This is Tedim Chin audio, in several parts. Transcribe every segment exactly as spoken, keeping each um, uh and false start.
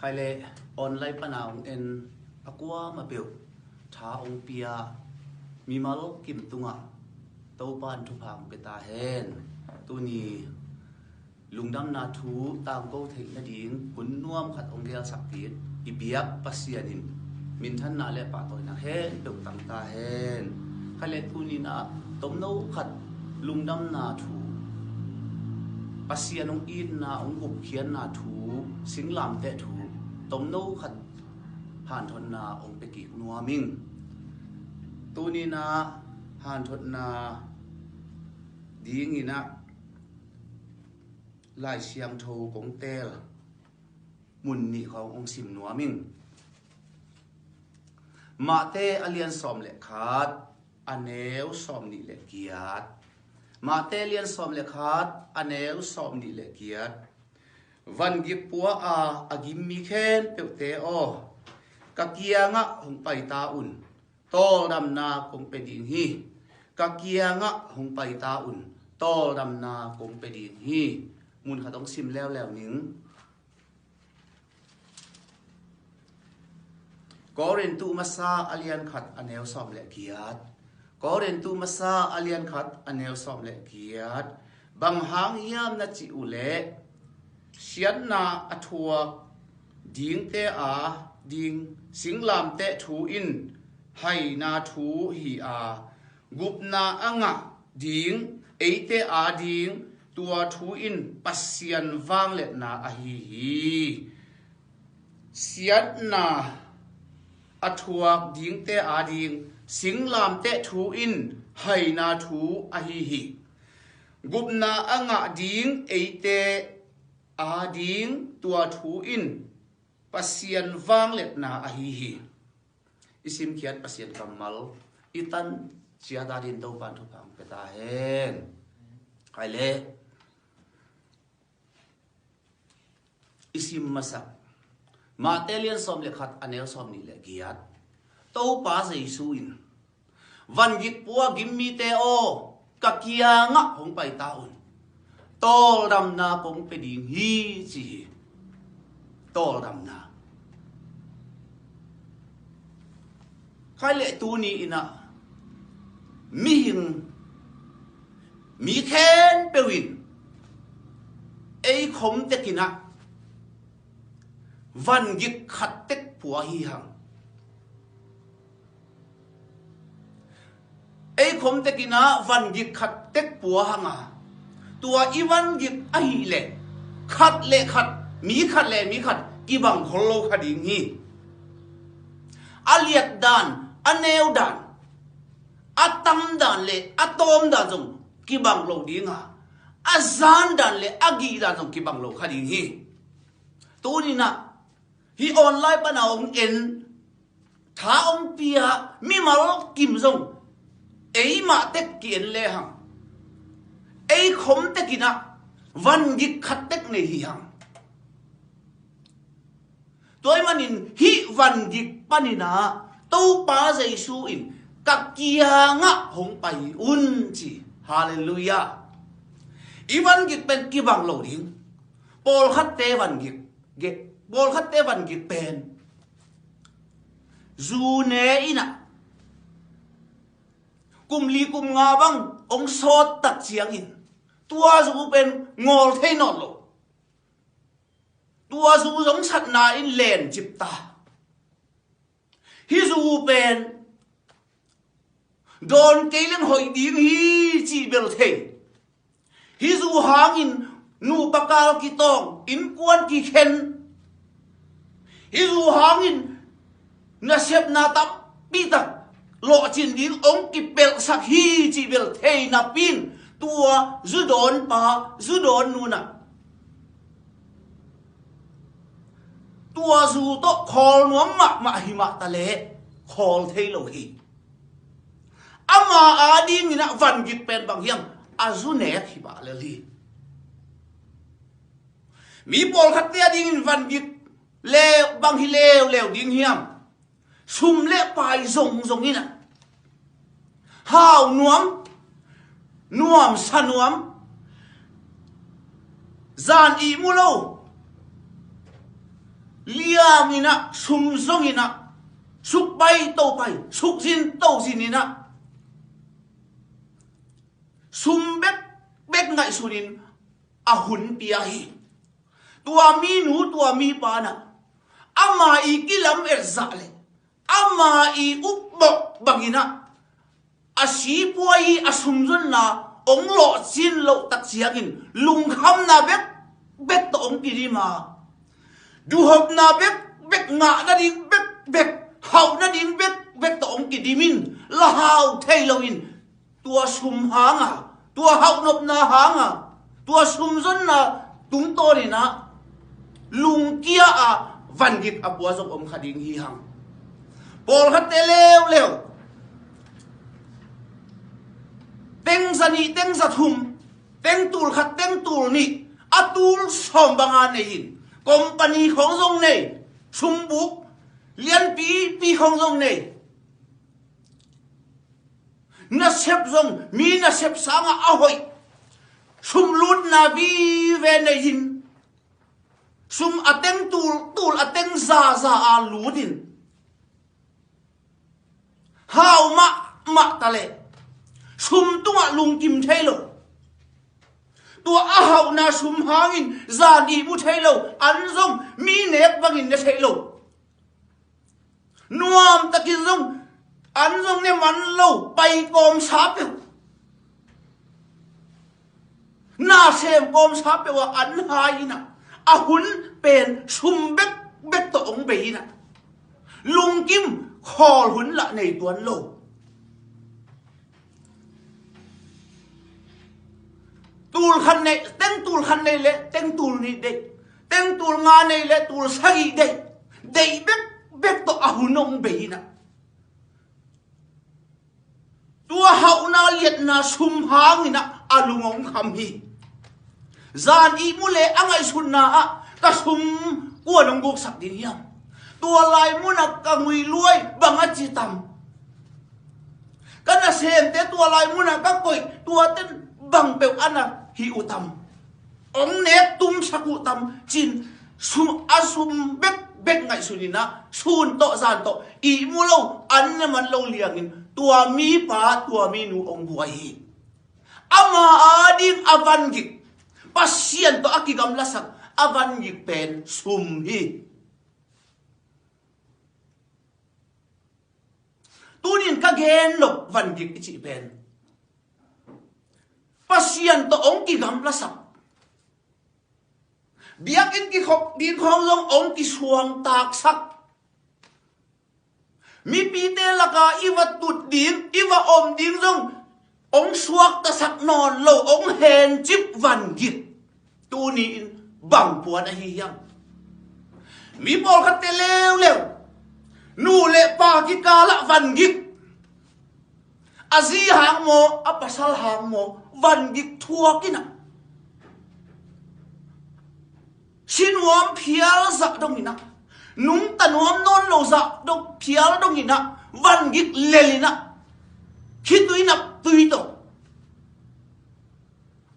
Ai le online pana hong en a kuamah peuh tha hong pia mimal kim tungah Topan thupha hong pia ta hen. Tuni lungdamna thu tangko theih nading hun nuam khat hong gelsak ding i biak Pasian in minthanna le pahtawina khempeuh tang ta hen. Kha le tuni-in ah tomno khat lungdamna thu, Pasian hong itna, hong gupkhiatna thu, singlamteh thu, tomno khat hanthotna hong pia kik nuam ing. Tuni-in ah hanthotna dingin ah Lai Siangtho kong teel mun nih khawng hong sim nuam ing. Mate a lian sawm le khat, a neu sawm nih le giat. Mate a lian sawm le khat, a neu sawm nih le giat. Vangik pua a a gim mi khempeuhte aw, ka kiangah hong pai ta un, tawldamna kong pia ding hi. Ka kiangah hong pai ta un, tawldamna kong pia ding hi. Mun khat hong sim leuleu ning. Korintu masa a lian khat, a neu sawm le giat. Korintu masa a lian khat, a neu sawm le giat. Bang hang hiam na cih uh leh, siatna a thuak dingte a ding singlamteh thu in haina thu hi a, gupna a ngah ding eite a ding tua thu in Pasian vangliatna ahi hi. Siatna a thuak dingte a ding singlamteh thu in haina thu ahi hi. Gupna a ngah ding eite a ding tua thu in Pasian vangliatna ahi hi. I simkhiat Pasian kammal i tan ciat a ding Topan thupha hong pia ta hen. Kha le i sim masak Mate lian sawm le khat, a neu sawm nih le giat. Topa Jesu in, vangik pua gim mite aw, ka kiangah hong pai ta un, tawldamna kong pia ding hi, ci hi. Tawldamna. Kha le tuni-in ah mihing, mi khempeuh in ei khom tekin ah vangik khat tek pua hi hang. Ei khom tekin ah vangik khat tek pua hang a, tua i vangik ahih leh khat le khat, mi khat le mi khat kibang khol lo kha ding hi. A liat dan, a neu dan, a tam dan le a tawm dan zong kibang lo ding a, a zan dan le a gih dan zong kibang lo kha ding hi. Tuni-in ah hih online pana hong en, tha hong pia mimal kim zong eimah tek ki-en le hang, ei khom tekin ah vangik khat tek nei hi hang. Tua ahih manin hih vangik panin ah Topa Jesu in, ka kiangah hong pai un, ci. Halleluiah. I vangik pen kibang lo ding. Pawlkhatte vangik, ge, pawlkhatte vangik pen zu ne in ah kum li kum nga bang hong sawt tak ciangin tua zu pen ngawl thei nawn lo. Tua zu zong satna in len cip ta. Hih zu pen dawn kei leng hoih ding hi, cih bel thei. Hih zu hangin nupa kal kitawng, innkuan kikhen. Hih zu hangin nasepna tampi tak lawhcin ding hong kipelhsak hi, cih bel thei napi-in tua zu dawnpa, zu dawn nu in ah tua zu tawh khawl nuam mahmah hi mah ta leh khawl thei lo hi. Ama adingin ah vangik pen bang hiam? A zu nek hi mah lel hi. Mi pawlkhatte adingin vangik le bang hi leuleu ding hiam? Sum le pai zongzong in ah hau nuam, nuamsa nuam, zan ihmu lo, lia Ang in ah, sum zong in ah, suk pai to pai, suk zin to zin in ah, sum bek bek ngaihsun in a hun pia hi. Tua minu, tua mipa in ah, ama i kilamet zah le ama i upmawh bang in ah, a sipuai i a sumzonna hong lawhcin loh tak ciangin lungkhamna bek bek tawh hong kidim a, duhhopna bek bek, ngah nading bek bek, hauh nading bek bek tawh hong kidim in, la hau thei lo in, tua sum hang a, tua hauhnopna hang a, tua sumzonna tungtawn in ah lungkia a vangik a pua zong om kha ding hi hang. Pawlkhatte leuleu, teng za nih, teng za thum, teng tul khat, teng tul nih, a tul sawm bang a nei in, company khawng zong nei, sumbuk lianpipi khawng zong nei, nasep zong mi nasep sang a a hoih, sum lutna vive nei in, sum a teng tul tul, a teng za za a lut in, hau mahmah ta leh sum tungah lungkim thei lo. Tua a hauhna sum hangin zan ihmu thei lo, an zong mi nek bangin ne thei lo. Nuamtakin zong an zong ne man lo, pai kawmsa peuh, na sem kawmsa peuh ah an hai in ah, a hun pen sum bek bek tawh hong bei in ah, lungkim khawl hun lah nei tuan lo. Tul khat nei, teng tul khat nei le teng tul nih deih, teng tul nga nei le tul sagih deih, deih bek bek tawh a hun hong bei in ah, tua hauhna liatna sum hang in ah a lung hong kham hi. Zan ihmu le a ngaihsutna ah, ka sum kua'n hong guksak ding hiam? Tua lai munah ka ngui luai bang a ci tam? Ka nasemte tua lai munah ka koih, tua ten bang peuh a na hih uh tam? Hong nek tumsak uh tam? Cin sum, a sum bek bek ngaihsun in ah, sun tawh zan tawh ihmu lo, an ne man lo liangin tua mipa, tua minu hong buai hi. Ama ading a vangik, Pasian tawh a kigamlasak a vangik pen sum hi. Tunin ka gen lo, vangik i cih pen Pasian tawh hong kigamlasak, biakinn kikhop ding khawng zong hong kisuangtaksak, mipite lakah i va tut ding, i va om ding zong hong suaktasak nawn lo, hong hencip vangik tuni-in bang puan ahi hiam? Mi pawlkhatte leuleu, nu le pa kikalah vangik, a zi hang maw, a pasal hang maw, vangik thuak in ah, si nuam phial zah dong in ah, nungta nuam nawn lo zah dong, phial dong in ah, vangik lel in ah, khitui naptui tawh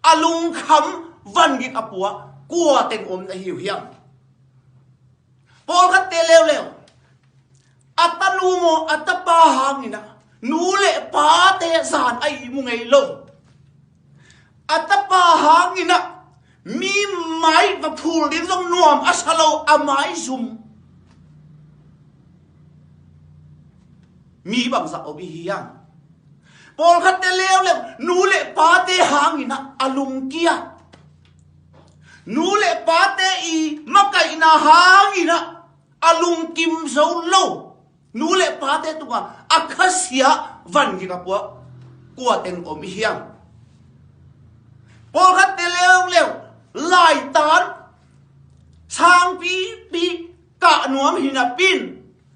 a lungkham vangik a pua kua teng om na hi uh hiam? Pawlkhatte leuleu, a tanu maw, a tapa hang in ah, nu le pate zan a ihmu ngei lo, a tapa hang in ah, mi mai va phul ding zong nuam a sa lo, a maizum. Mi bangzah om i hi hiam? Pawlkhatte leuleu, nu le pate hang in ah a lungkia, nu le pate i makaihna hang in ah a lungkim zo lo, nu le pate tungah a khasia vangik a pua kua teng om i hiam? Pawlkhatte leuleu, laitan sangpipi kah nuam hi napi-in,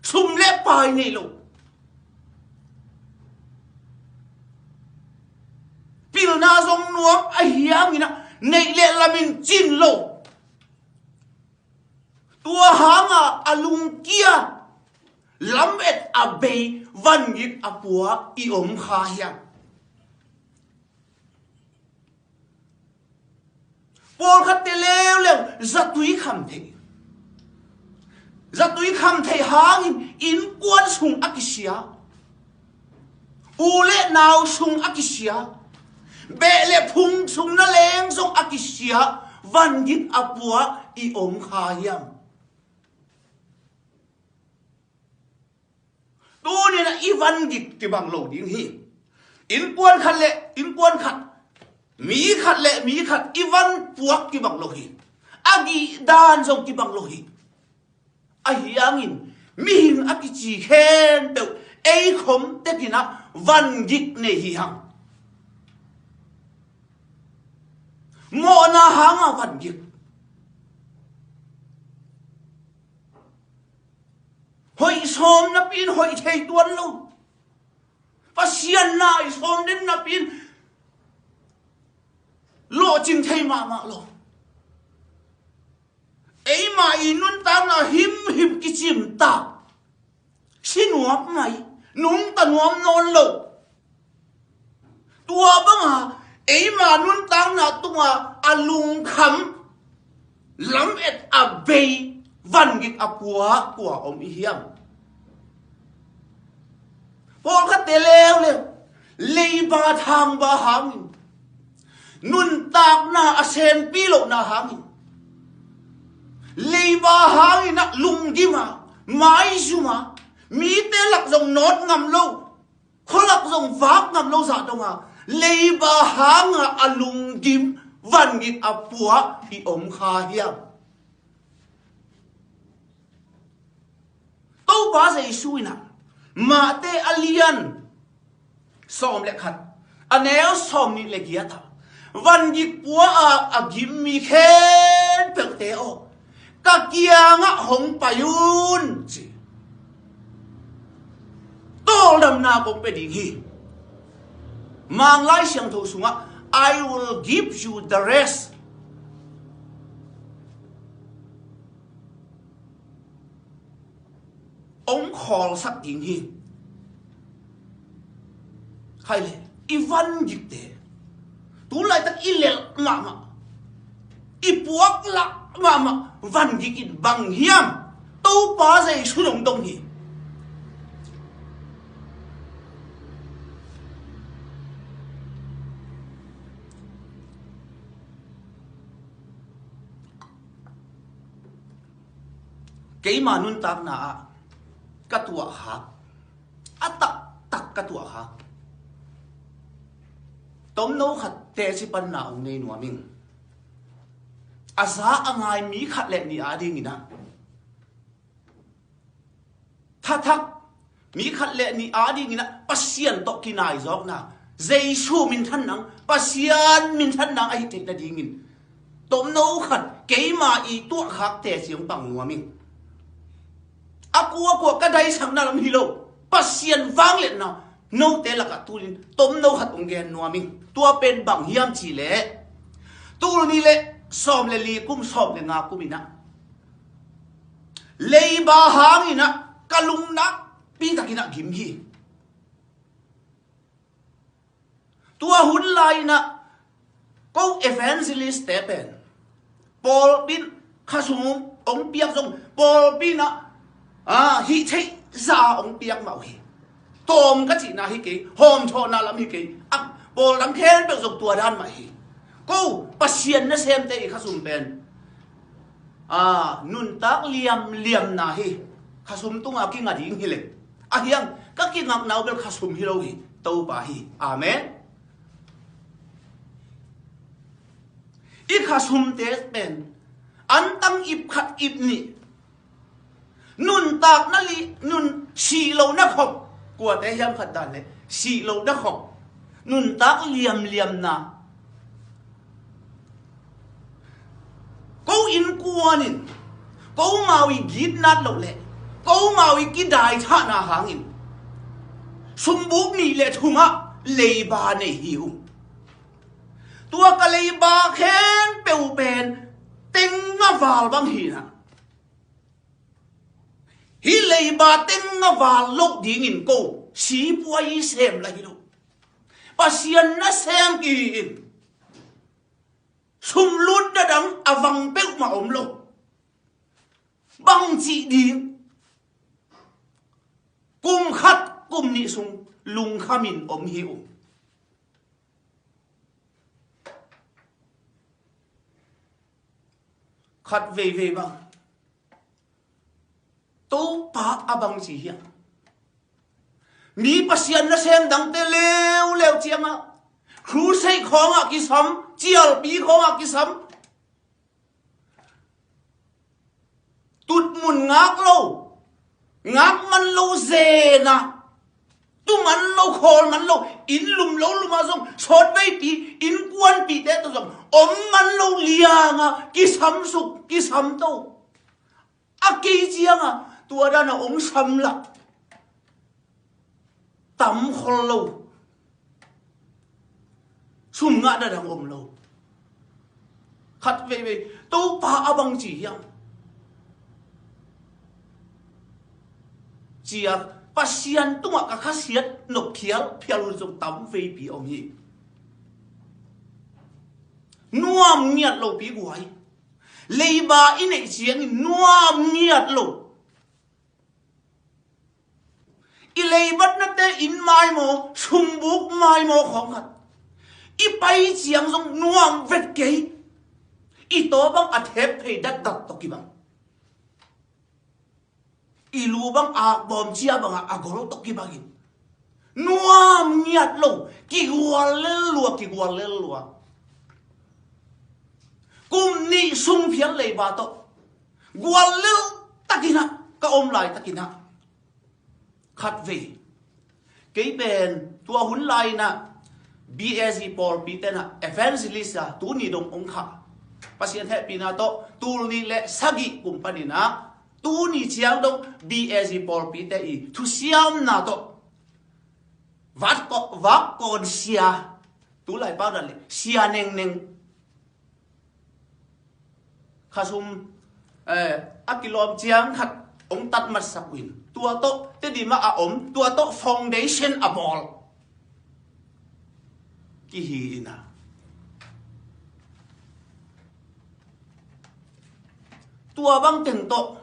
sum le pai nei lo, pilna zong nuam ahi hang in ah, neih le lamin cin lo, tua hang a a lungkia, lamet a bei vangik a pua i om kha hiam? Pawlkhatte leuleu, zatui kham thei, Zatui kham theih hangin innkuan sung a kisia, u le nau sung a kisia, beh le phung sung na leng zong a kisia, vangik a pua i om kha hiam? Tunin ah i vangik kibang lo ding hi. Innkuan khat le innkuan khat, mi khat le mi khat i van puak kibang lo hi. A gih dan zong kibang lo hi. Ahi hangin mihing a kici khempeuh ei khom tekin ah vangik nei hi hang. Mawhna hanga vangik. Hoih sawm napi in hoih thei tuan lo. Pasian na i sawm den napi in lawhcing thei mahmah lo. Eima i nuntakna himhim kicimtak, si nuam mai, nungta nuam nawn lo. Tua banga eima nuntakna tunga a lungkham, lamet a bei, vangik a pua kua om i hiam? Pawlkhatte leuleu leiba thangba hangin, nuntakna a senpi lohna hangin, leiba hangin ah lunggima, maizuma, mite lak zong nawt ngam lo, khualak zong vak ngam lo zah donga leiba hanga a lunggim vangik a pua i om kha hiam? Topa Jesu in ah Mate a lian sawm le khat, a neu sawm nih le giat ah, vangik pua a a gim mi khempeuhte aw, ka kiangah hong pai un, ci. Tawldamna kong pia ding hi. Mang Lai Siangtho sungah, "I will give you the rest." Hong khawlsak ding hi. Khai le, i vangikte, tu laitak i lelh mahmah, i puaklah mahmah vangik in bang hiam? Topa Jesu in hong dong hi. Keima nuntakna ah ka tuahkhak, a taktak ka tuahkhak, tomno khat teci panna hong nei nuam ing. A za a ngai mi khat le nih adingin ah, thathak mi khat le nih adingin ah Pasian tawh kinaizawkna, Jesu minthan nang, Pasian minthan nang ahi theih nadingin, tomno khat keima i tuahkhakte ciang pang nuam ing. A kuakua ka daisakna lam hi lo, Pasian vangliatna note lakah tunin tomno khat hong gen nuam ing. Tua pen bang hiam cih leh, tul nih le sawm le li kum, sawm le nga kum in ah leiba hangin ah ka lungna pi takin ah gim hi. Tua hun lai-in ah ko evangelist-te pen pawlpi in khasum hong piak zong, pawlpi in ah, ah, hih theih zah a hong piak mah uh hi. Tawm ka cihna hi kei, hawmthawhna lam hi kei. A, pawl dang khempeuh zong tua dan mah hi. Ko Pasian nasemte i khasum pen, ah, nuntak liamliamna hi. Khasum tunga kinga ding hi leng, ahi hang ka kingakna uh bel khasum hi lo hi, Topa hi. Amen. I khasumte pen antang ip khat ip nih, nuntakna li, nun sih lohna khop, kuate hiam khat dan le sih lohna khop, nuntak liamliamna. Ko innkuan in ko mau i gitnat loh le ko mau i kidaithahna hangin sumbuk nih le thumah leiba nei hi uh. Tua ka leiba khempeuh pen teng a val bang hi na. Hih leiba teng a val loh dingin ko sipuai sem la hi lo. Pasian nasem kihi in. Sumlutna dang a vang peuhmah om lo. bang cih ding. Kum khat kum nih sung lungkhamin om hi uh. Khat veivei bang Topa a bang ci hiam? Mi Pasian nasem dangte leuleu ciangah, crusade khawngah kisam, cialpi khawngah kisam, tutmun ngak lo, ngak man lo zena, tu man lo, khawl man lo, inn lum lo luma zong sawtveipi, innkuanpihte tawh zong om man lo lianga kisamsuk, kisamto. A kei cianga tua dana ong samlah tam khol lo. Sum ngah dadang om lo. Khat veivei Topa a bang ci hiam? Cia Pasian tungah ka khasiat nop khial phial hun zong tam veipi om hi. Nuam ngiat lopi guai. Leiba i neih ciangin nuam ngiat lo. I leibatnate inn maimaw, sumbuk maimaw khawng khat i pai ciang zong nuam vet kei. I taw bang a thep phei datdat tawh kibang. I lu bang a bawm cia bangah a gol tawh kibangin nuam ngiat lo, kigual lel lua, kigual lel lua. Kum nih sung phial leiba tawh gual lel takinah ka om lai takinah khat vei. Kei pen tua hun lai inah B A G pawlpi tenah evangelist a tuni dong ong khah. Pasian hehpihna tawh tul nih le sagih kum paninah tuni ciang dong B A G pawlpite i thusiamna tawh vak kawn sia, tu lai pau dan le sia nengneng. Khasum, eh, a kilawm ciang khat ong tat matsak uh in tua tawh Tedim ah a om, tua tawh foundation a bawl kihi inah. Tua bang teng tawh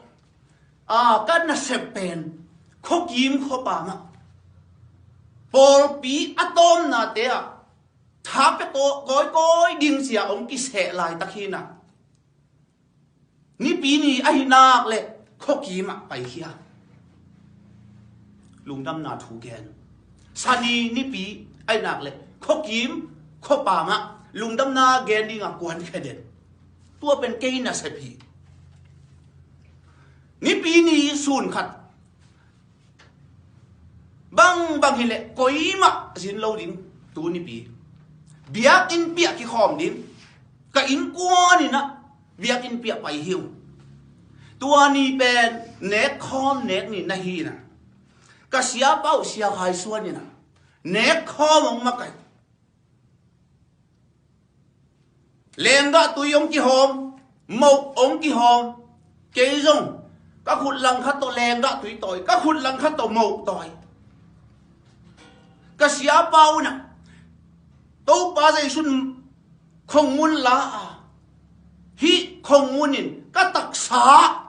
a ka nasep pen khuakim khuapamah pawlpi a tawmnate ah tha pia kawikawi ding cia ong kiseh laitak hinah. Nipi ni ahi nak le khuakim ah paikhia lungdamna thu gen. Sani nipi ahi nak le khuakim khuapamah lungdamna gen dinga kuankhia den. Tua pen kei nasep hi. Nipi ni sun khat bangbang hileh koimah zin lo ding. Tu nipi biakinn piah kikhawm ding. Ka innkuan inah biakinn piah pai hi uh. Tua ni pen nek khawm nek ni na hi inah ka siapa uh Sia Khai Suan inah nek khawm ong makaih. Lenggah tui ong kihawm, moh ong kihawm. Kei zong ka khut langkhat tawh lenggah tui tawi, ka khut langkhat tawh moh tawi. Ka siapa unah Topa Zeisun khongmun la a, hih khongmun in ka taksa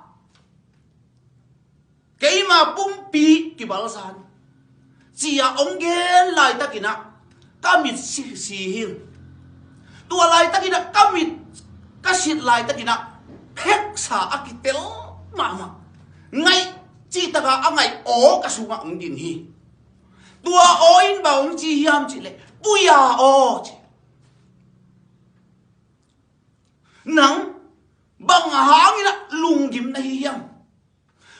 keima pumpi kibalzan cia ong gen laitakinah ka mit si, si hing. Tua laitakinah ka mit ka sit laitakinah pheksa a kitel mahmah. Ngaih cihtaka a ngaih aw ka sungah ong ding hi. Tua aw in bang ong ci hiam cihleh puia aw ci. Nang bang hanginah lunggim na hi hiam?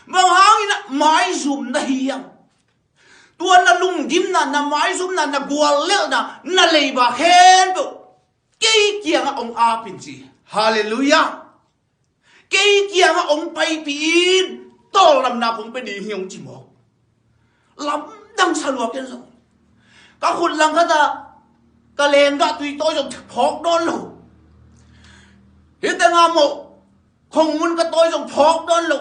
Bang hanginah maizum na hi hiam? Tua na lunggimna, na maizumna, na guallelhna, na leiba khempeuh kei kiangah ong apin ci. Halleluiah. Kei kiangah ong paipih in tawldamna kong pia ding hi ong ci maw? Lamdang salua ken zong ka khut langkhatah ka lenggah tui tawi zong phawk dawn lo. Hih tengah moh khongmun ka tawi zong phawk dawn lo.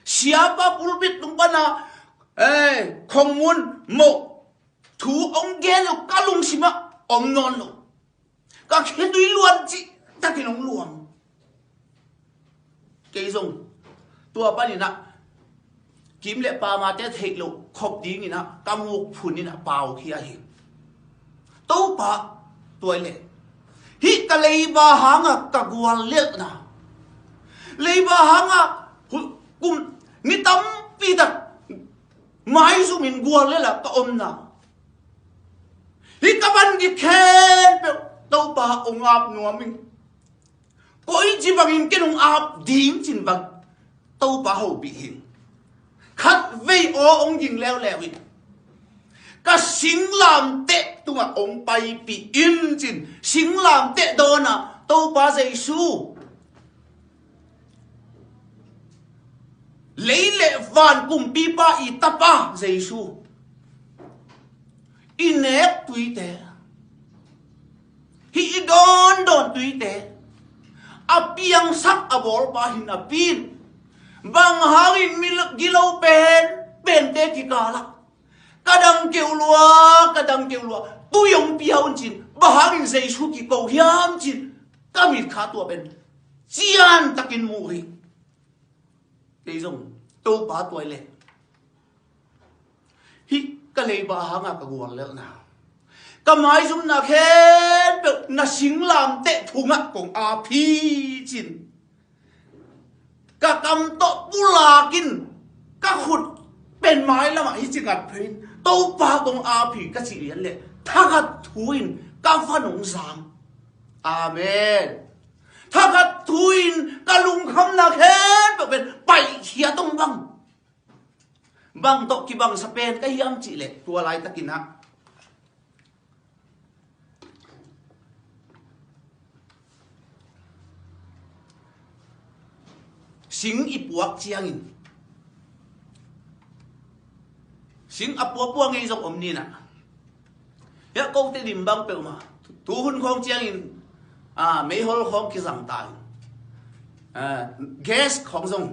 Siapa pulpit tung pana, eh, khongmun moh thu ong gen lo ka lungsimah om nawn lo. Ka khitui luan cihtakin ong luang. Kei zong Tua panin ah kim le pamate theih loh khop dingin ah ka muk phun in ah pau khia hi. Topa, tua leh hih ka leiba hangah ka guallelhna, leiba hangah hu-, kum ni tampi tak maizumin guallel ah ka omna, hih ka van gik khempeuh Topa hong ap nuam ing. Koici bangin ken hong ap ding cin bang Topa hopih hi. Khatvei aw hong ging leuleu in, ka singlamteh tungah hong paipih in cin, singlamteh dawnah Topa Jesu, lei le van kumpipa i tapa Jesu, i nek tuite, hih i dawndawn tuite a piangsak a bawlpa hi napi in, bang hangin mi gilo pen, pente kikalah ka dang keu lua, ka dang keu lua, tui hong pia un cin, bang hangin Jesu kiko hiam cin, ka mitkha tua pen ciantakin mu hi. Kei zong Topa, tua leh hih ka leiba hangah ka guallelhna, ka maizumna khempeuh na singlamteh phungah kong ap hi cin, ka kam tawh pulakin ka khut pen mailamah hih ci ngat phei in Topa kong ap hi ka cih lian leh thakhat thu in ka van hong zang. Amen. Thakhat thu in ka lungkhamna khempeuh pen paihkhia tong bang, bang tawh kibangsa pen ka hiam cih leh tua laitakin ah sing i puak ciangin, sing a puapua ngei zong om ni in ah, hiah kote dim bang peuhmah tuhun khawng ciangin, ah, meihol khawng kizang ta in, ah, gas khawng zong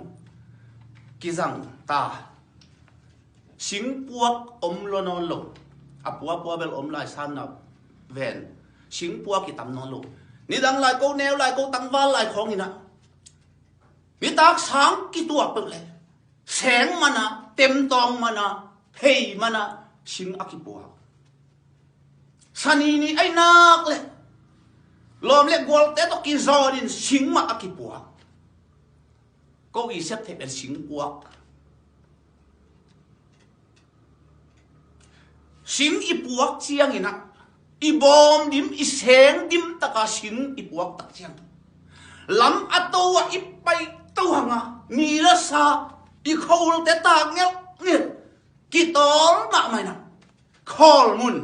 kizang ta. Singpuak om lo nawn lo. A puapua bel om lai, sanna ven singpuak i tam nawn lo. Nidang lai ko, neu lai ko, tangval lai khawng in ah, nitak sang kituak peuh leh seng man ah, temtawng man ah, phei man ah sing a kipuak. Sani ni ahi nak leh lawm le gualte tawh kizawnin sing mah a kipuak. Ko i sep theih pen singpuak. Sing i puak ciangin ah, i bawm dim, i seng dim taka sing i puak tak ciang, lam a to ah i paito hang a, ni le sa, i kholte tak ngelhngelh, kitawl mahmah in ah, khawlmun,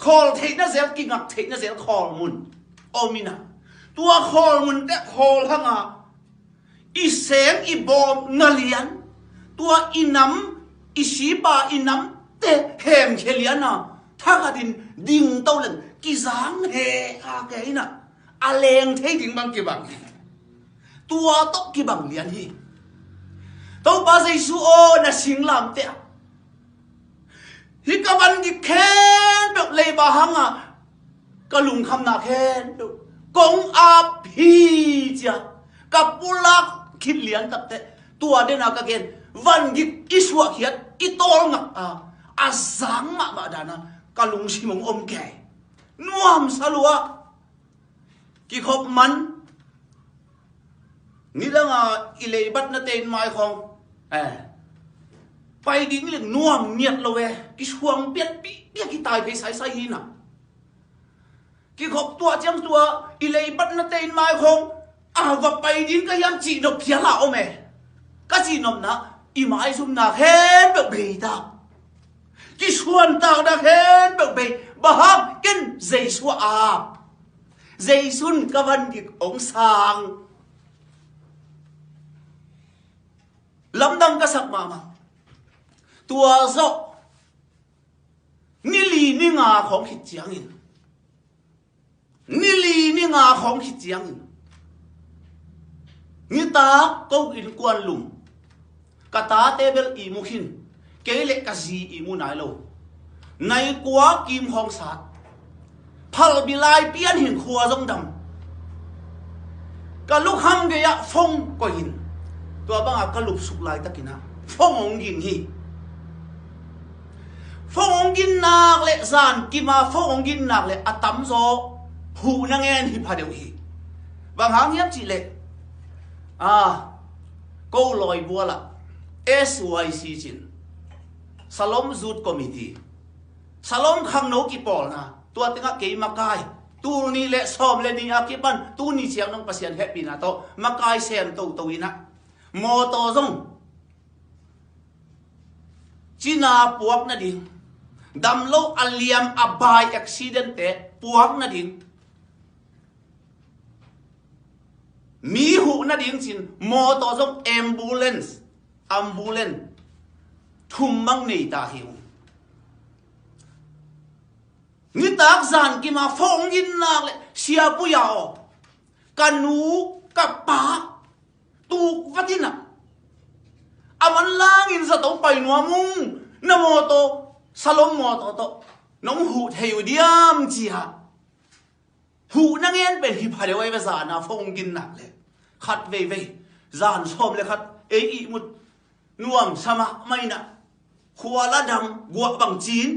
khawl theihna zel, kingak theihna zel khawlmun om in ah, tua khawlmunte khawl hang a, i seng i bawm na lian, tua i nam, i sipa i namte hemkhia lian a, thakhatin dingto leng kizang he a, kei in ah a leng thei ding bang kibang hi. Tua tawh kibang lian hi. Topa Jesu aw, na singlamteh ah hih ka van gik khempeuh, leiba hang a ka lungkhamna khempeuh kong ap hi ci-a ka pulak khit lian takteh, tua den a ka gen, van gik i suahkhiat, i tawlngak a, a zang mahmah dan a ka lungsim hong om kei. Nuamsa lua. Kikhop man, nidang a i leibatnate inn mai khawng, eh, pai ding leng nuam ngiat lo e, kisuang pianpih, piak kitai phei saisai hi in ah. Kikhop tuah ciang tua i leibatnate inn mai khawng, a va pai ding ka hiam cih nop phial a om e. Ka cihnopna, i maizumna khempeuh bei ta, kisuantakna khempeuh bei. Bang hang? Ken Jesu a ap. Jesu in ka van gik hong sang. Lamdang ka sak mahmah. Tua zawh ni li ni nga khawng khit ciangin, ni li ni nga khawng khit ciangin, nitak ko innkuan lum, ka tate bel ihmu khin, kei le ka zi ihmu nai lo. Nai kua kim khawng sat, phalbi lai pian hinkhua zong dam. Ka lukham gei-ah phone koih in, Tua banga ka lupsuk laitakin ah phone hong ging hi. Phone hong ging nak le zan kima phone hong ging nak le a tamzaw huhna ngen hi pha deuh hi. Bang hang hiam cih leh, a, ko lawi bual ah S Y C cin, Salom Youth Committee, Salom khangno kipawlna, tua tengah kei makai, tul nih le sawm le nih a kipan tuni ciang dong Pasian hehpihna tawh makai sem toto in ah mawtaw zong cina puak nading, damlo a liam a bai accident te puak nading, mi huh nading cin mawtaw zong ambulance, ambulance thum mang nei ta hi ung. Nitak zan kima phone hong ging nak le, Sia Pui a aw, ka nu ka pa tuk vat in ah, a manlangin zato pai nuam ung, na mawtaw, Salom mawtaw tawh nong huh thei uh diam, ci-a huhna ngen pen hi pha deuh ahi ve. Zan a phone hong ging nak le, khat veivei, zan sawm le khat, ei ihmut nuamsa mahmah in ah, khua la dam guah bang cin,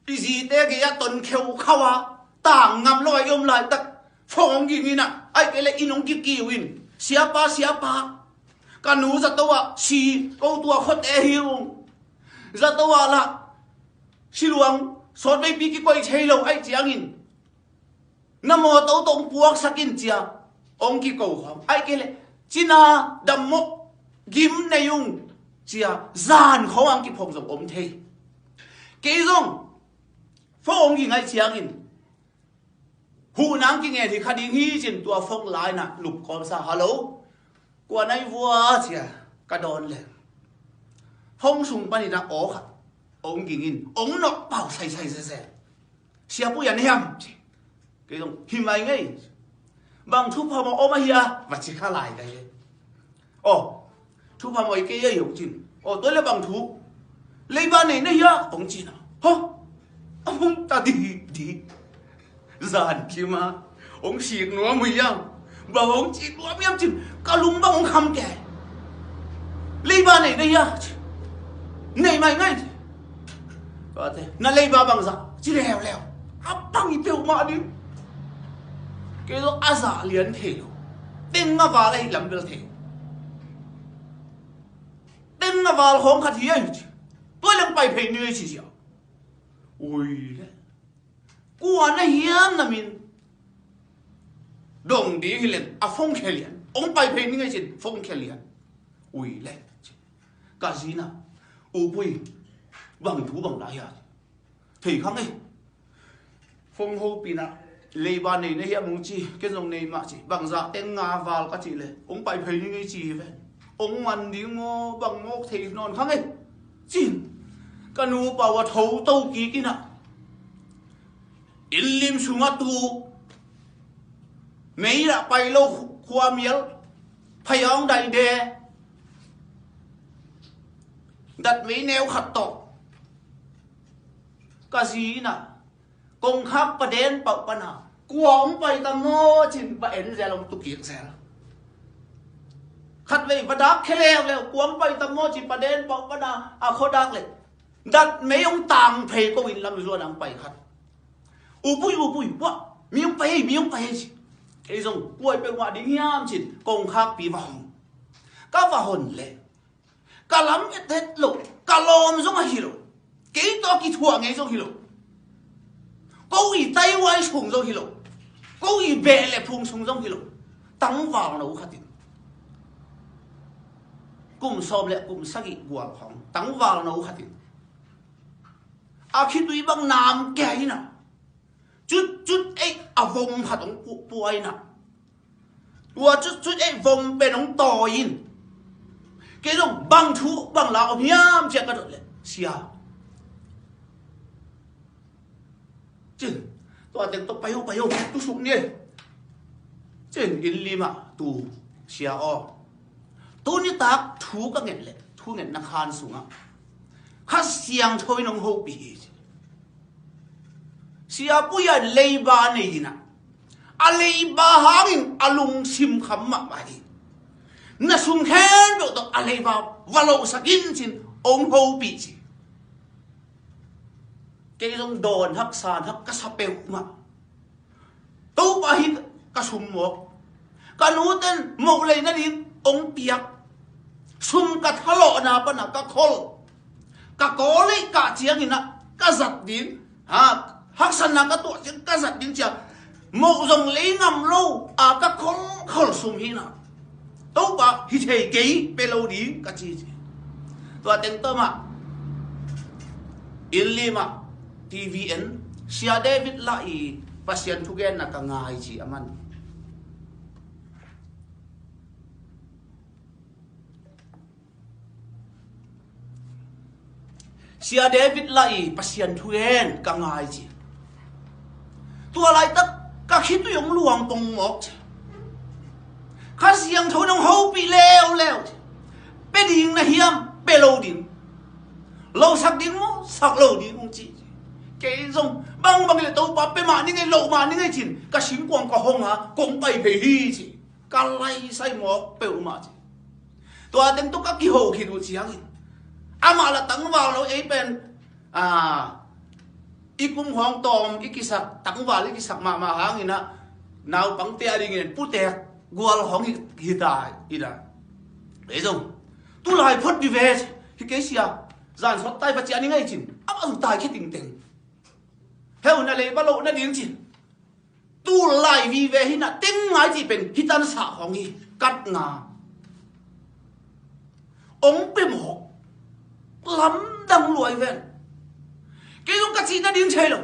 i zite gei ah ton kheukhau a, tang ngam lo a i om laitak phone hong ging in ah, ahih kei leh inn hong kikiu in, Siapa, Siapa, ka nu zato ah si, ko tua khuate hi ung, zato ah lah siluang sawtveipi kikoih thei lo, ahih ciangin na mawtaw tawh hong puaksak in, ci-a hong kiko khawng, ahih kei leh cina dammawh gim nei ung, ci-a zan khawng a hong kiphawk zong om thei. Kei zong phone hong ging ahih ciangin, huhna hong kingen hi kha ding hi, cin tua phone line ah lupkawmsa, "Hello, kua na hi vua?" ci-a ka dawn leh, phone sung panin ah aw khat hong ging in, hong nawh pau saisai sese. "Sia Pui a na hiam?" ci. Kei zong, "Hi mai ngei." "Bang thupha maw om ahi a?" va ci kha lai ka hi. "Aw, thupha maw i kei ahi," hong cin. "Aw, tua leh bang thu? Leiba nei na hia?" hong cin a. "Haw, a hong ta di di." Zan kima hong sik nuam uh hiam, bang hong cih nuam hiam cin, ka lung bang hong kham kei. "Leiba nei na hia?" ci. "Nei mai ngei," ci. Tuate, "Na leiba bangzah?" ci leuleu. A pang i peuhmah ding. Kei zong a zah lian thei lo. Teng a val ahi lam bel thei. Teng a val khawng khat hi ahi ci. "Tua leng pai phei ni," ci sia. Ui le. "Kua na hiam na min dong ding hi leng a phone khia lian. Hong pai phei ni ngei," cin, phone khia lian. Ui le. Ka zi in ah, "U Pui, bang thu bang la hia?" "Thei kha ngei. Phone hopih in ah, leiba nei na hiam hong ci, ken zong nei mah ci. Bangzah teng nga val ka cih leh hong pai phei ni ngei ci hi ve. Hong man ding maw, bang mawk thei nawn kha ngei," cin. Ka nupa uh a tho to kik in ah, inn lim sungah tu, mei ah pai lo khuamial, phaya hong daih de, dat mei neu khat tawh. Ka zi in ah, kongkhak paden pauh pana, "Kua hong pai tam maw?" cin, va en zel, hong tu kik zel. Khatvei va dak khia leuleu, "Kua hong pai tam maw?" cin, paden pauh pana a khuadak leh, dat mei hong tang phei ko, inn lam zuan a hong pai khat. "U Pui, U Pui, puah, mi hong pai ei, mi hong pai ei," ci. Kei zong, "Kua i peuhmah ding hiam?" cin, kongkhakpi va hong. Ka va hon leh, ka lam et het lo, ka lawm zong ahi lo, kei tawh a kithuah ngei zong hi lo, ko i taiwai sung zong hi lo, ko i beh le phung sung zong hi lo, tangvalno khat in, kum sawm le kum sagih gual khawng tangvalno khat in, a khitui bang nam kei in ah, cutcut ei a vom khat hong pu-, pua in ah, tua cutcut ei vom pen hong tawi in, kei zong, "Bang thu bang la om hiam?" ci-a ka dot leh, "Sia," cin, "tua teng tawh pai o, pai o, tu suk ni," cin, inn lim ah tu, "Sia aw, tu nitak thu ka nget leh, thu ngetna khan sungah Kha Siangtho in hong hopih hi," ci. Sia Pui a leiba nei in ah, a leiba hangin a lungsim kham mahmah hi. Na sum khempeuh tawh a leiba va losak in ci-in hong hopih ci. Kei zong dawn hak san hak ka sa peuhmah. Topa hi ka sum mawk. Ka nute in moh lei nading hong piak. Sum ka thalawhna pana ka khol. Ka kawl lei kah ciangin ah ka zat ding. Ha, haksatna ka tuah ciang ka zat ding ci-a moh zong lei ngam lo a ka kholkhol sum hi-in ah Topa hi thei kei, pe lo ding ka ci ci. Tua teng tawh mah inn lim ah T V en, Sia David Lah i Pasian thugenna ka ngai ci a man. Sia David Lah i Pasian thugen ka ngai ci. Tua laitak ka khitui hong luang pong mawk ci. Kha Siangtho in hong hopih leuleu ci. Pe ding na hiam, pe lo ding. Losak ding maw, sak lo ding hong ci. Kei zong bangbang le Topa pe mah ning ei, lo mah ning ei ci-in ka singkuang ka hong a, kong pai phei hi ci. Ka laisai mawk peuhmah ci. Tua teng tawh ka kiho khit uh ciangin amah lah tangval lo, ei pen, a, i kum khawng tawm i kisak, tangval i kisak mahmah hangin ah naupangte a dingin putek gual khawng hi, hi ta hi ta. Ei zong tulai phot dih ve ci. Hi kei sia, zan sawt tai va ci a ning ei ci-in amah zong taikhia tengteng. Heu, na leiba loh nading ci. Tulai vive hi-in ah teng ngai cih pen hi tan sah khawng hi. Katna hong pe mawk, lamdang lua hi ven. Kei zong ka cih nading thei lo.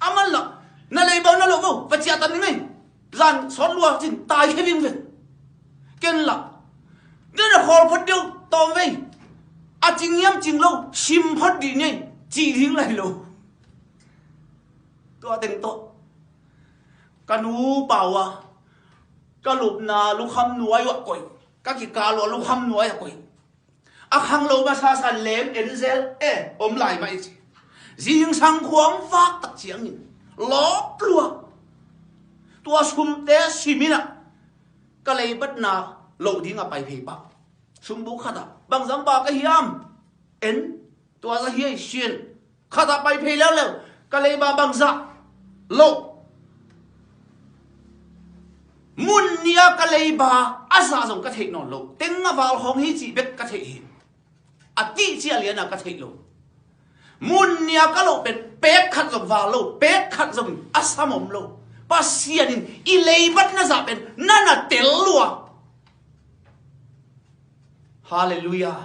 A man lah na leiba na loh vo, va ciah tan ning ei. Zan sawt lua ci-in taikhia ding ven. Ken lah, ken a khawl phot deuh tawm vei. A cing hiam cing lo, sim phot dih ni ei, cih ding lai lo. Tua teng tawh ka nu pau a, ka lupna lukham nuai uh ah koih, ka kikal uh a lukham nuai ah koih. A khanglo masa san lem enzel e om lai mah i ci. Zingsang khua hong vak tak ciangin lawp lua. Tua sumte sim in ah ka leibatna loh ding a pai phei pah. Sumbuk khat ah bangzah ba ka hiam? En. Tua zah hi ei, sin. Khat ah pai phei leuleu. Ka leiba bangzah loh? Mun nih a ka leiba a zah zong ka theih nawn lo. Teng a val khawng hi cih bek ka theih hi. A tih ciang lian a ka theih lo. Mun nih a ka loh pen pek khat zong val lo, pek khat zong a sam om lo. Pasian in i leibatna zah pen na na tel lua. Halleluiah.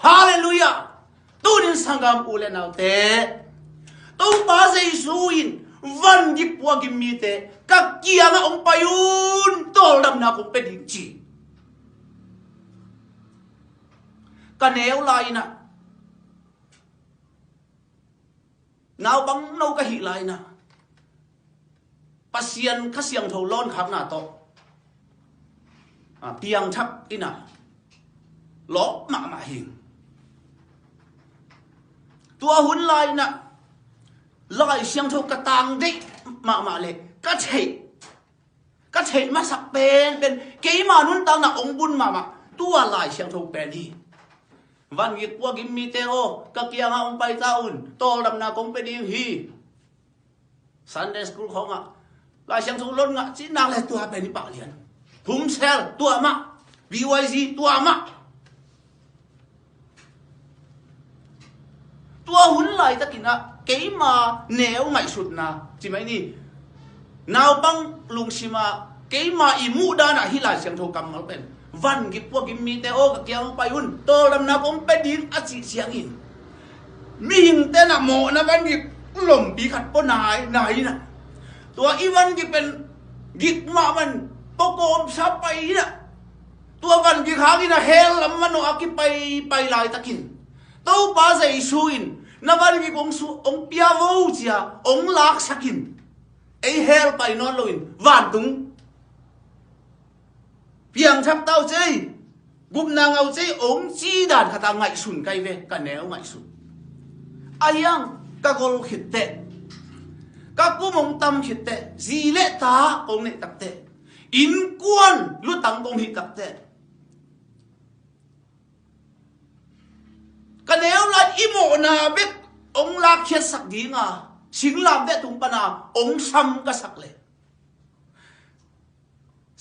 Halleluiah. Tunin sanggam u le naute, Topa Jesu in van gik pua gim mite ka kiangah hong pai un, tawldamna kong pia ding ci. Ka neu lai-in ah, naupang no ka hih lai-in ah, Pasian Kha Siangtho lawnkhakna tawh, a, piangthak in ah lawp mahmah hi. Tua hun lai-in ah Lai Siangtho ka tang deih mahmah le ka theih, ka theih masak penpen, keima nuntakna hong bun mahmah tua Lai Siangtho pen hi. Van gik pua gim mite aw, ka kiangah hong pai ta un, tawldamna kong pia ding hi. Sunday school khawngah Lai Siangtho lawn ngah cih nak le tua pen i pah lian. Home cell tua mah, B Y Z tua mah. Tua hun laitakin ah keima neu ngaihsutna ci mai ni. Naupang lungsim ah keima i muhdan ah hih Lai Siangtho kammal pen, van gik pua gim mite aw, ka kiang pai un, tawldamna kong pia ding a cih ciangin, mihingte in ah mawhna van gik lompi khat pua nai nai in ah, tua i van gik pen gik mah van pua kawmsa pai in ah, tua van gik hangin ah hell lam manawh a kipai pai laitakin, Topa Jesu in na van gik hong su-, hong pia vo ci-a hong laksakin, ei hell pai nawn loin vantung piangthak ta uh cei, gupna ngah uh cei hong ci dan khat a ngaihsun ka hi ve, ka neu ngaihsun. Ahi hang ka gol khit teh, ka kum hong tam khit teh, zi le ta kong neih tak teh, innkuan lutang kong hih tak teh, i mawhna bek hong lakkhiatsak dinga, singlamteh tung pana hong sam ka sak leh,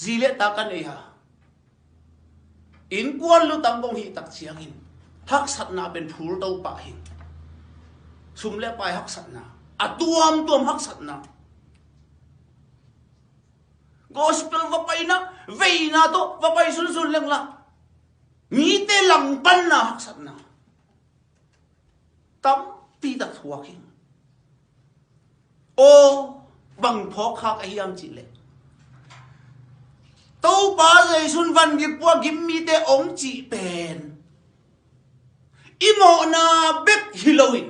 zi le ta ka nei a, innkuan lutang kong hih tak ciangin haksatna pen phul to pah hi. Sum le pai haksatna, a tuamtuam haksatna. Gospel va paina, veina tawh va pai sunsun lengla, mite langpanna haksatna tampi tak thuak hi. Aw, bang phawk khak ahi hiam cihleh, Topa Zeisun vangik pua gim mite hong cih pen i mawhna bek hi loin,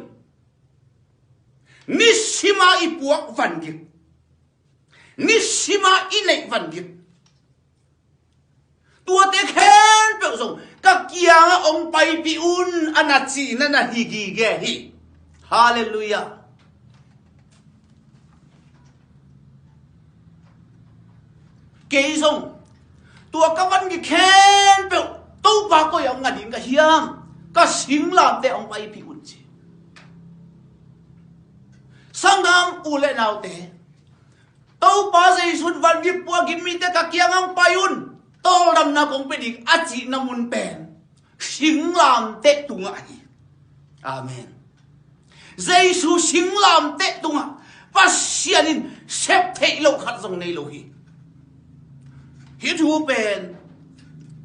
nisima i puak vangik, nisima i neih vangik, tuate khempeuh zong ka kiangah hong paipih un, a na cihna na hi gige hi. Halleluiah. Kei zong tua ka vangik khempeuh Topa koi ah hong nga ding ka hiam? Ka singlamteh hong paipih un ci. Sanggam u le naute, Topa Zeisun vangik pua gim mite ka kiangah hong pai un, tawldamna kong pia ding a cihna mun pen singlamteh tungah hi. Amen. Jesu singlamteh tungah Pasian in sep theih loh khat zong nei lo hi. Hih thu pen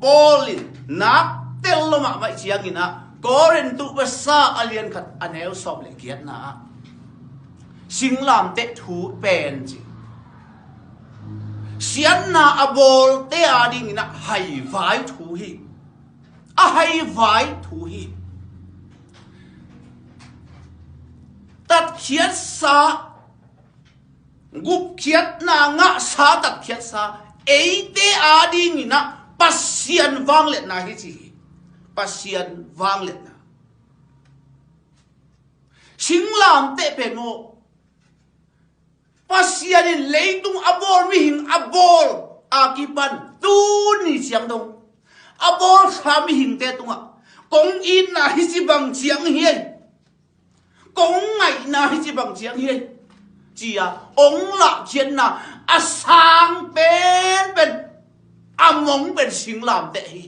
Paul in nak tel lo mahmah ciangin ah, Korintu masa a lian khat a neu sawm le giatna ah singlamteh thu pen ci, siatna a bawlte adingin ah haivai thu hi. A haivai thu hi. Tatkhiatsa, gupkhiatna ngahsa, tatkhiatsa, eite adingin ah Pasian vangliatna hi ci hi. Pasian vangliatna. Singlamteh pen maw, Pasian in leitung a bawl mihing a bawl a kipan tuni ciang dong a bawlsa mihingte tungah kong itna hi ci bang ciang hi ei, kong ngaihna hi ci bang ciang hi ei, ci-a hong lahkhiatna a sang penpen, a mong pen singlamteh hi.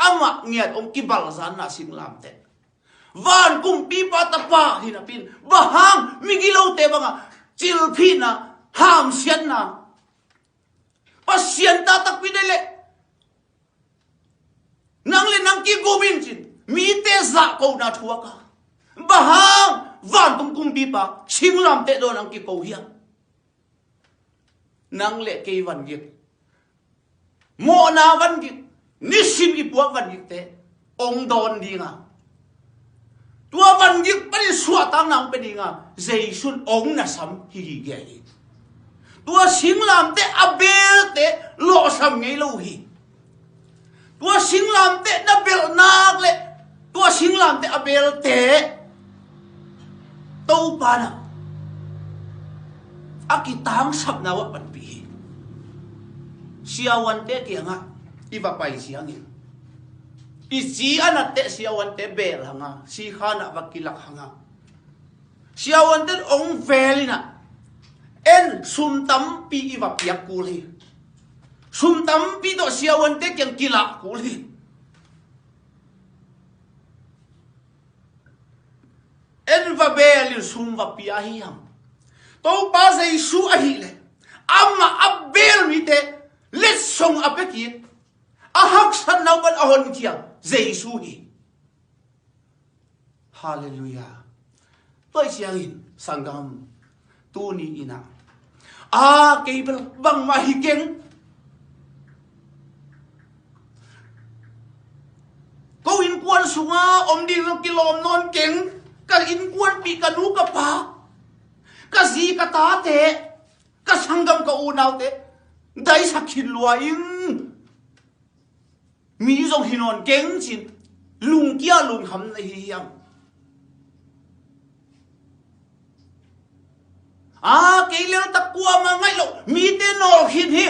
Amah ngiat hong kibalzanna singlamteh. Van kumpipa tapa hi napi-in, bang hang migilote bangah cilphihna, hamsiatna, Pasian ta takpi deih leh nang le nang kigum in cin mite zahkona thuak a, bang hang vantung kumpipa singlamteh dawn nang kiko hiam? Nang le kei vangik, mawhna vangik, nisim i puak vangikte hong dawn dinga, tua vangik panin suahtakna hong pia dinga Jesu in hong nasam hi gige hi. Tua singlamteh a belte lawhsam ngei lo hi. Tua singlamteh na belh nak le tua singlamteh a belte Topa na a kitangsapna uh ah panpih hi. Siavuante kiangah i va pai ciangin, i ci a natteh siavuante bel hanga, sikhan ah va kilak hanga, siavuante in hong vel in ah, en sum tampi i va piak kul hi. Sum tampi tawh siavuante kiang kilah kul hi. En va bel in sum va pia hi hang. Topa Jesu ahih leh amah a bel mite letsong a pia kik, a haksatna uh pan a honkhia Jesu hi. Halleluiah. Tua ciangin sanggam, tuni in ah, a, kei bel bangmah hi keng. Ko innkuan sunga om ding zong kilawm nawn keng. Ka innkuanpih, ka nu ka pa, ka zi ka tate, ka sanggam ka unaute daisak khin lua ing. Mi zong hi nawn keng cin lungkia lungkham na hi hiam? A, kei leltak kuamah ngaih loh, mite nawl khin hi.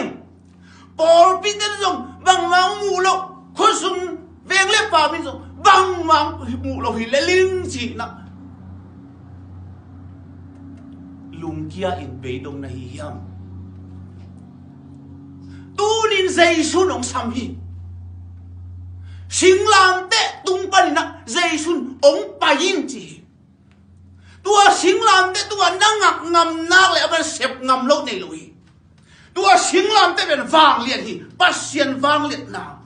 Pawlpite zong bangmah hong muh loh, khuasung veng le pam in zong bang mang muh lo hi le ling cihna lungkia in beidong na hi hiam? Tunin Jesu nong sam hi. Singlamteh tung paninah Jesu ong pai in ci hi. Tua singlamteh tungah na ngak ngam nak le a man sep ngam lo nei lo hi. Tua singlamteh pen vangliat hi. Pasian vangliatna.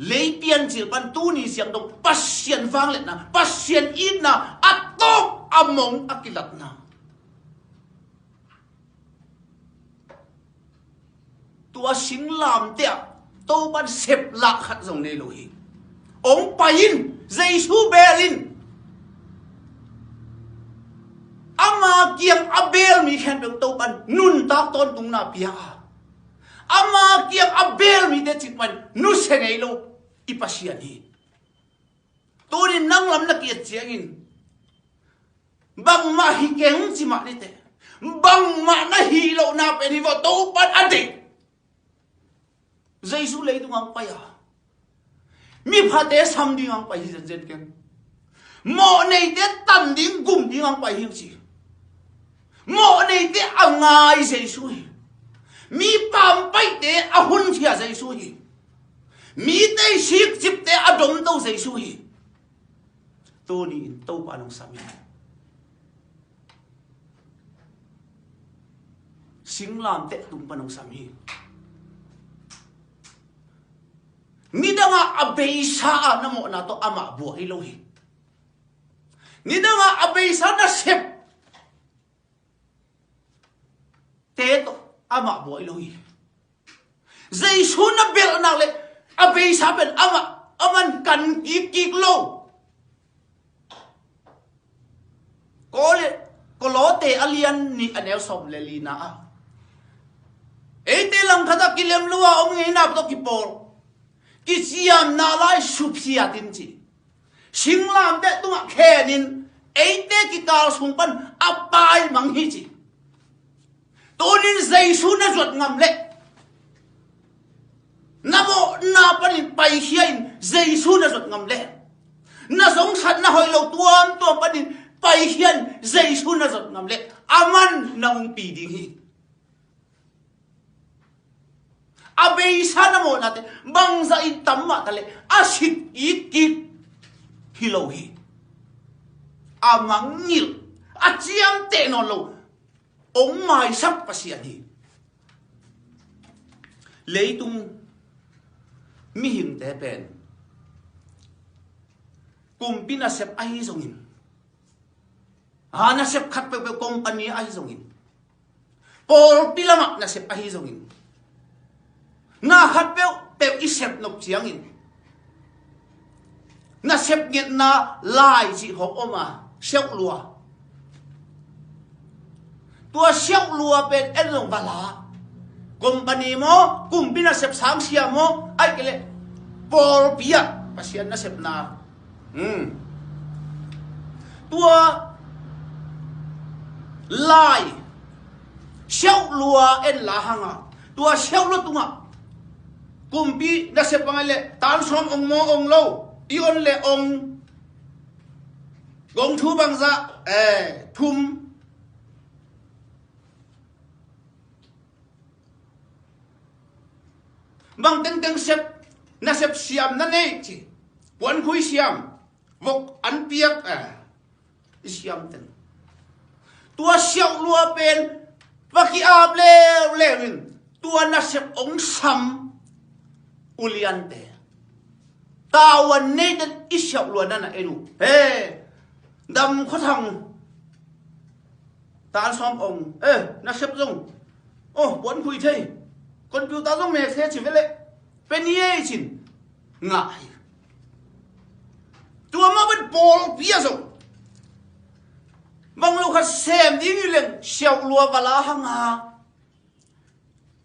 Lei piancil pan tuni siangtho Pasian vangliatna, Pasian itna a tawp a mong a kilatna. Tua singlamteh ah Topan sep lah khat zong nei lo hi. Ong pai in, Jesu bel in. Ama kiang a bel mi khempeuh Topan nuntak tawntungna pia a, ama kiang a bel mite cik pan nusia ngei lo i Pasian hi. Tunin nang lam na ki-et ciangin bangmah hi keng ci mah nite. Bangmah na hi lohna pen hi vawh Topan a deih. Jesu leitung ang pai a, miphate sam ding ang pai hi zenzen keng. Mawh neite tan ding gum ding ang pai hi ci. Mawh neite a ngai Jesu hi. Mi pampaihte a hunkhia Jesu hi. Mite sikcipte a domto Jesu hi. Tuni in Topa nong sam hi. Singlamteh tung pan nong sam hi. Nidangah a beisa a na mawhna tawh amah buak hi lo hi. Nidangah a beisa na sep te tawh amah buai lo hi. Jesu na belhnak le a beisa pen amah a man kan kikkik lo. Kawle Kolote a lian nih a neu sawm le lina ah eite langkhat ah kilem lo a om ngeina tawh kipawl kiciamna lai suphiat in ci. Singlamteh tungah khenin eite kikal sung pan a paimang hi ci. Tunin Jesu na zuat ngam leh na mawhna panin paikhia in Jesu na zuat ngam leh na zongsatna hoih lo tuamtuam panin paikhia in Jesu na zuat ngam leh a man na ungpi ding hi. A beisa na mawhnate bangzah in tam mah ta leh a sit kikkik hi lo hi. A mangngilh a ciamteh nawn lo ong maisak Pasian hi. Leitung mihingte pen kumpi nasep ahi zongin, a nasep khat peuhpeuh company ahi zongin, pawlpi lamah nasep ahi zongin, na khat peuhpeuh i sep nop ciangin nasep ngetna lai cih hong om a, siauhlua. Tua siauhlua pen en zong va la. Company maw, kumpi nasep sangsia maw, ahih kei leh pawlpi ah Pasian nasepna. Hmm. Tua lai siauhlua en la hanga, tua siauhlua tungah kumpi nasep bang ahih leh tan sawm ong maw ong lo, i on le ong, gong thu bangzah, eh, thum. Bang tengteng sep, nasep siam na nei ci. Puankhui siam, vok an piak, eh, i siam teng. Tua siauhlua pen va ki-ap leuleu in tua nasep ong sam uliante, tavuan neite i siauhlua na na en uh. He, dam khuathang tan sawm ong, eh, nasep zong, oh, puankhui thei, computer zong mek thei ci ve leh pe ni ei cin ngah hi. Tua mah bang pawlpi ah zong bang lo khat sem ding hi leng siauhlua va la hanga,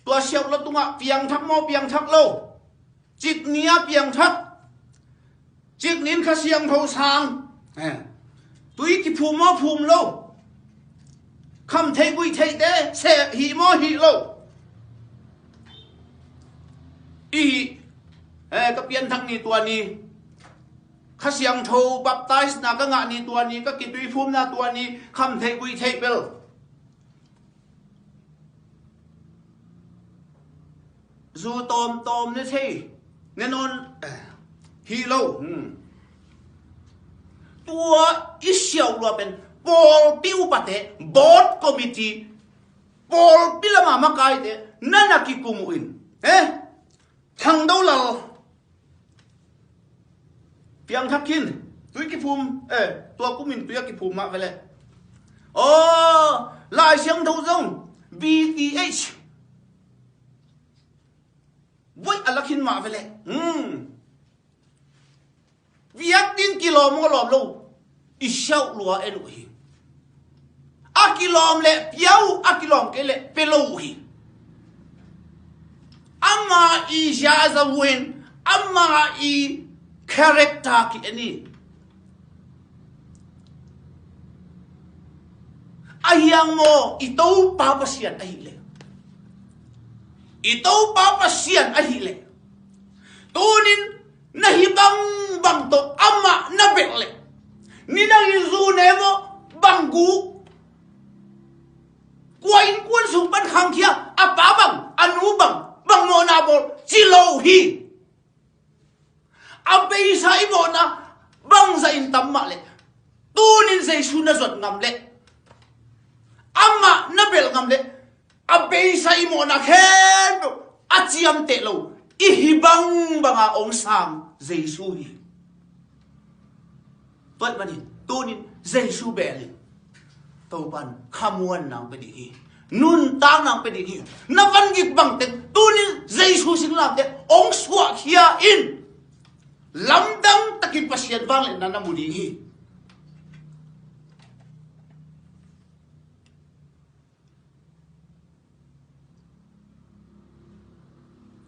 tua siauhlua tungah piangthak maw piangthak lo, cik ni a piangthak, cik ni in Kha Siangtho sang, eh, tui kiphum maw phum lo, kham thei guih theite seh hih maw hih lo, i hih Eh, ka pianthak ni tua ni, Kha Siangtho baptize na ka ngah ni tua ni, ka kituiphumna tua ni, khamtheih guihtheih bel zu tawmtawm ne thei, ne nawn, eh, hi lo. Hmm. Tua i siauh lua pen pawlpi upate, board committee, pawlpi lama makaite na na kikum uh in, eh, Thangdo Lal, piangthak khin, tui kiphum, eh, tua kumin tui a kiphum mah vele. Aw, Lai Siangtho zong B T H, voi a la khin mah vele. Hmm. Biak ding kilawm aw lawm lo, i siauh lua en uh hi. A kilawm leh pia uh, a kilawm kei leh pia lo uh hi. Ama i ziaza uh in, ama i character ki en hi. A hiang maw, i Topa Pasian ahih leh, i Topa Pasian ahih leh, tunin na hi bangbang tawh amah na belh leh, nidang in zu ne maw, bang guk, kua innkuan sung pan khangkhia, a pa bang, a nu bang, bang mawhna bawl, ci lo uh hi. A beisa i mawhna bangzah in tam mah leh, tunin Jesu na zuat ngam leh, amah na belh ngam leh, a beisa i mawhna khempeuh a ciamteh lo, i hi bangbanga hong sang Jesu hi. Tua ahih manin tunin Jesu belh in, Topan khamuanna hong pia ding hi, nuntakna hong pia ding hi. Na van gik bangteng tunin Jesu singlamteh hong suahkhia in, lamdang takin Pasian vangliatna na mu ding hi.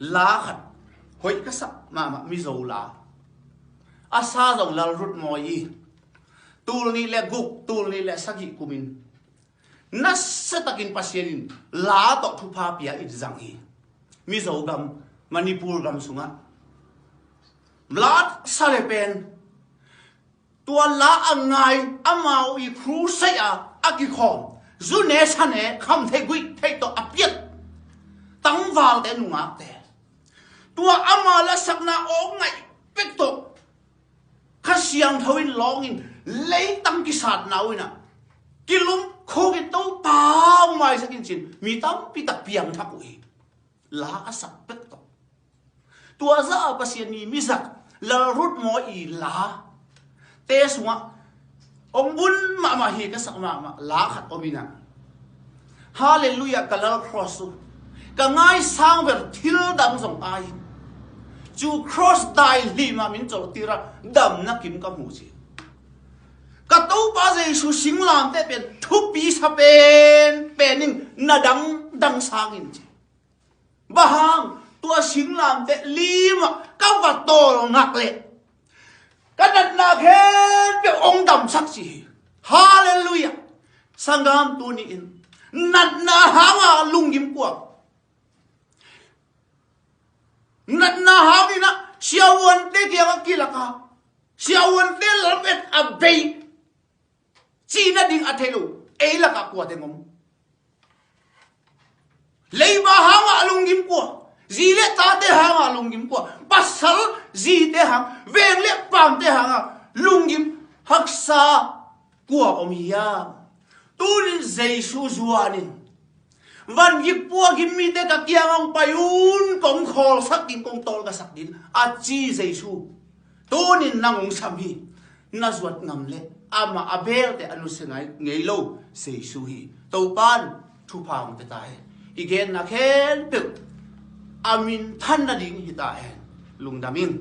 La khat hoih ka sak mahmah, Mizo la. A sa zong Lal Rut Mawi i, tul nih le guk, tul nih le sagih kumin nasiatakin Pasian in la tawh thupha pia in zang hi. Mizo gam, Manipur gam sungah la sa le pen, tua la a ngai, amau i crusade a a kikhawm, zu ne sa ne, khamtheih guihtheih tawh a piat tangvalte, nungakte, tua ama lasakna aw ngaih pek tawh Kha Siangtho in lawngin, leitang kisatna uh in ah, kilumkhuk in, Topa hong maisak in ci-in mi tampi tak piangthak uh hi. La a sak pek tawh. Tua zah a Pasian mi, mi zat, Lal Rut Mawi i la te sungah hong bun mahmah hi ka sak mahmah la khat om in ah, Hallelujah, ka Lal Cross uh, ka ngaisang vel thil dang zong ai, cu cross dai hlih mah min colhtir a, damna kim ka hmu ci. Ka Topa Jesu singlamteh pen thupi sa penpen in, na dangdang sangin ci. Bang hang, tua singlamteh limah ka va tawlngak leh, ka natna khempeuh hong damsak ci hi. Hallelujah. Sanggam, tuni-in natna hanga lunggim kua? Natna hangin ah siavuante kiangah kilak a, siavuante lamet a bei cihna ding a thei lo ei lakah kua teng om? Leiba hangah lunggim kua? Zi le tate hangah lunggim kua? Pasal zite hang, veng le paamte hangah lunggim haksa kua om hiam? Tunin Jesu zuanin, van gik puakin mite ka kiangah hong pai un, kong khawlsak ding, kong tawlngasak ding a ci Jesu tunin nang hong sam hi. Na zuat ngam leh amah a belte a nusia ngei lo Jesu hi. Topan thupha hong pia ta hen. I genna khempeuh a minthan nading hi ta hen. Lungdam ing.